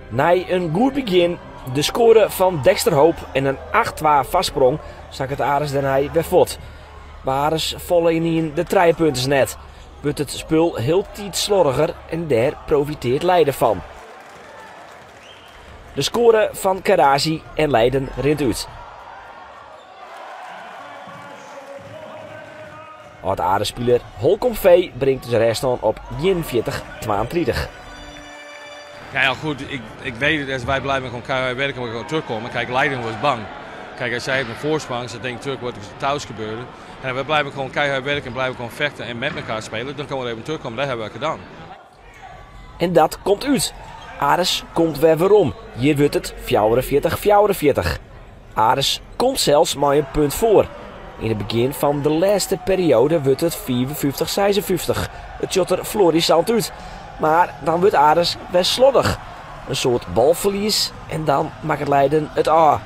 Nei in goed begjin, de skoare fan Dexter Hope en in 8-2 foarsprong sakket Aris dêrnei wer fuort. By Aris falle ynienen de trijepunters net, wurdt it spul hieltyd sloardiger en dêr profiteart Leiden fan. De skoare fan Karazi en Leiden rint út. Ald Aris-spiler Holcomb V bringt de rêststân op 41-32. Ja, ja, goed, ik weet het, als wij blijven gewoon keihard werken, we gaan terugkomen. Kijk, Leiden was bang. Kijk, als zij hebben een voorsprong, ze denken terug wat er thuis gebeurde. En we blijven gewoon keihard werken en blijven gewoon vechten en met elkaar spelen. Dan kunnen we even terugkomen, dat hebben we gedaan. En dat komt út. Aris komt wer werom. Hjir wurdt it 44-44. Aris komt sels mei in punt foar. Yn it begjin fan de lêste perioade wurdt it 55-56. It sjocht der florissant út. Mar dan wurdt Aris wer sloardich. In soad balferlies en dan makket Leiden it ôf.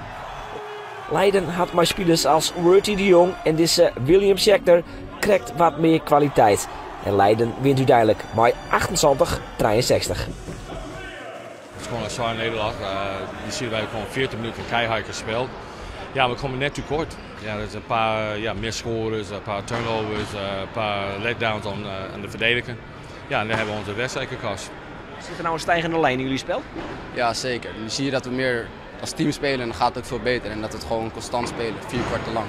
Leiden hat mei spilers as Worthy de Jong en dizze William Scheckter krekt wat mear kwaliteit. En Leiden wint úteinlik mei 78-63. Het is gewoon een zware nederlaag. Je ziet wij gewoon 40 minuten keihard gespeeld. Ja, we komen net tekort. Ja, er is een paar, ja, misscores, een paar turnovers, een paar letdowns aan de verdediger. Ja, en daar hebben we onze wedstrijd gekost. Zit er nou een stijgende lijn in jullie spel? Ja, zeker. Nu zie je dat we meer als team spelen en dan gaat het ook veel beter. En dat we het gewoon constant spelen, 4 kwarten lang.